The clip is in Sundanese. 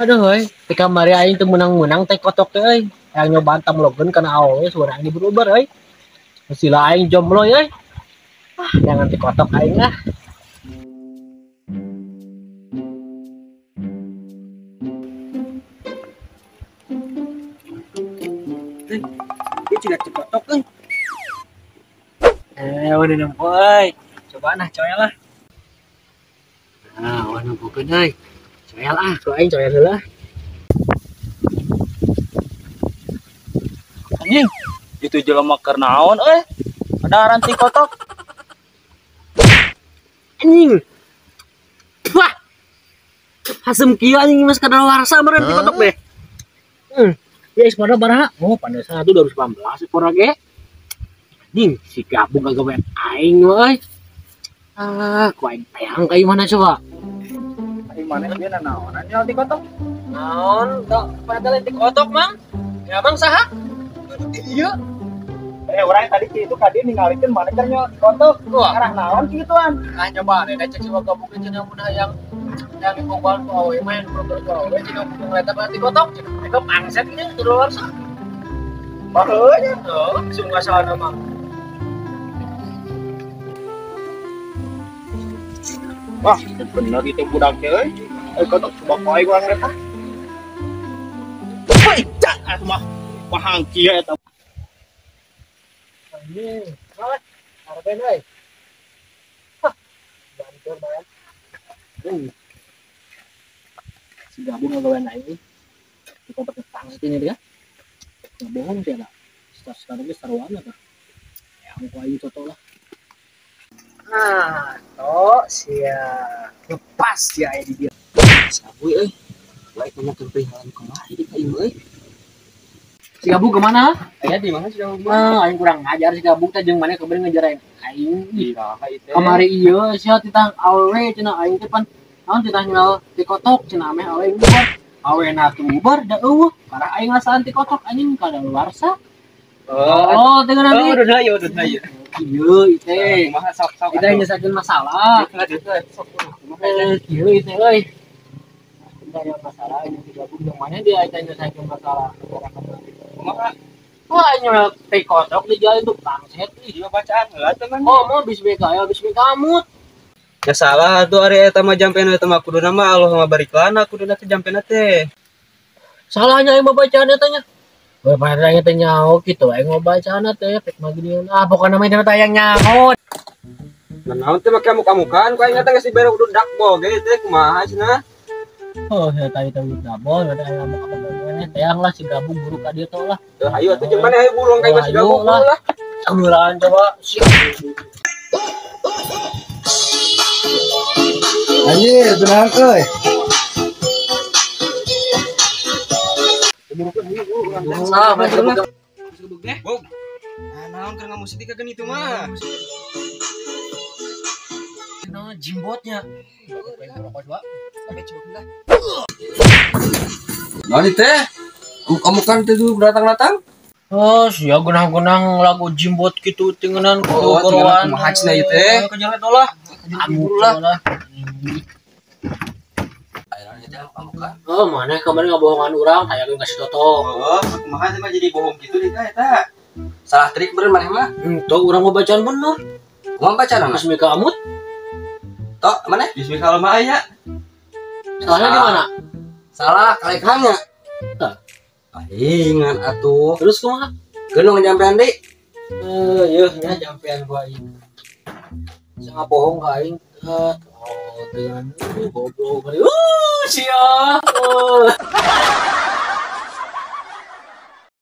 Aduh euy, ti kamari aing teu meunang-meunang teh kotok teh euy. Hayang nyobaan tamlogeun kana awewe suara aing diberubah euy. Sila aing jomblo euy. Ah, jangan ti kotok aing ah. Dia juga ti kotok euy. Udah nempo euy. Coba nah coel lah. Nah, udah nempokeun euy. Coel ah, ku aing coel heula. Anjing, itu jelema keur naon euy? Ada ranti kotok. Anjing. Wah. Hasem kieu anjing geus kadaluarsa meureun ti kotok deh. Ya eksporna baraha? Oh, pandasana tuh 2018 eksporna ge. Anjing, si gabung kagawean aing euy. Ah, ku aing teang ka mana coba? Aing mana dia nanaonan nya ti kotok? Naon, tok pada ti kotok, Mang? Ya, Mang saha? Iya. Urang tadi itu kadi ningalikeun mana keur nya kotok. Arah naon kituan? Ah, coba deh cek si gabung cenah mun hayang yang dibongkar ku awe mah yang dibongkar ku awe cenah mun ngeletak ti kotok. Cenah mereka pangset nya kadaluarsa. Baheunya nya. Tuh, sungguh salah Mang. Wah, bener itu budak teh euy. Kotok coba ku aing urang eta. Woi, cak atuh mah. Pahang kieu eta. Anjing, salah. Arepen euy. Hah, bantur bae. Si gabung ngagawean aing. Di kotok pangset ini dia. Nggak bohong sih lah. Sekarang ge sarwana tah. Yang ku aing toto lah. Nah, toh sia lepas ya aya di dia. Sabuy euy. Baik ngomong perihal kumaha ieu ka ieu euy. Si Gabung kemana? Aya di mana si Gabung? Ah, aing kurang ngajar si Gabung teh jeung maneh kemarin ngejar aing. Aing kamari ieu sia titah awewe cenah aing teh pan naon titah nyel ti kotok cenah ameh awewe bubar. Awena teu bubar da eueuh. Parah aing ngasaan ti kotok anjing kadaluarsa. Oh, teh nanti. Oh, udah ieu, udah ieu. Ieu teh. Kumaha sok-sok. Kita nyelesaikeun masalah. Ieu teh euy. Ada masalah ini digabung yang mana dia kita nyelesaikeun masalah. Kumaha? Wah, nyel teh kotok di jalan tuh bangset ih bacaan heula teh man. Oh, mau bis BK ya, bis BK kamut. Ya salah tuh ari eta mah jampena eta mah kuduna mah Allah mah bariklana kuduna teh jampena teh. Salahnya aing mah bacaan eta nya. Weh, padahal teh nyaho kitu aing mah bacaan teh pek mah ginian. Ah, pokona mah teh tayang nyaho. Nah, naon teh make amuk-amukan ku aing teh geus dibere kudu dakbo ge teh kumaha cenah. Oh, saya tadi tahu dabol, ada yang mau apa gimana? Teang lah si gabung buru ka dieu teh lah. Ayo atuh jeung mana ayo burung ka si gabung lah. Canggulan coba. Anjir, tenang euy. Ah, masuk deh. Bog. Nah, naon keur ngamusik di kageun itu mah. Nah, jimbotnya. Naon teh? Kamu kan teh dulu datang-datang? Oh, sia genah-genah lagu jimbot kitu tingenan ku gorowan. Kumaha cenah ieu teh? Kejalet lah. Amuk lah. Oh, mana kemarin ngabohongan urang hayang ngasih toto. Oh, kumaha teh mah jadi bohong kitu deui teh eta. Salah trik beureun maneh mah. Henteu urang mah bacaan bener. Kumaha bacaan mah? Bismika amut. Tok, mana? Bismika mah aya. Salahnya di mana? Salah kalekannya. Tah. Aingan atuh. Terus kumaha? Geunung jampean deui. Yeuh nya jampean gua aing. Sangat bohong ka aing. Oh, dengan goblok. Sia.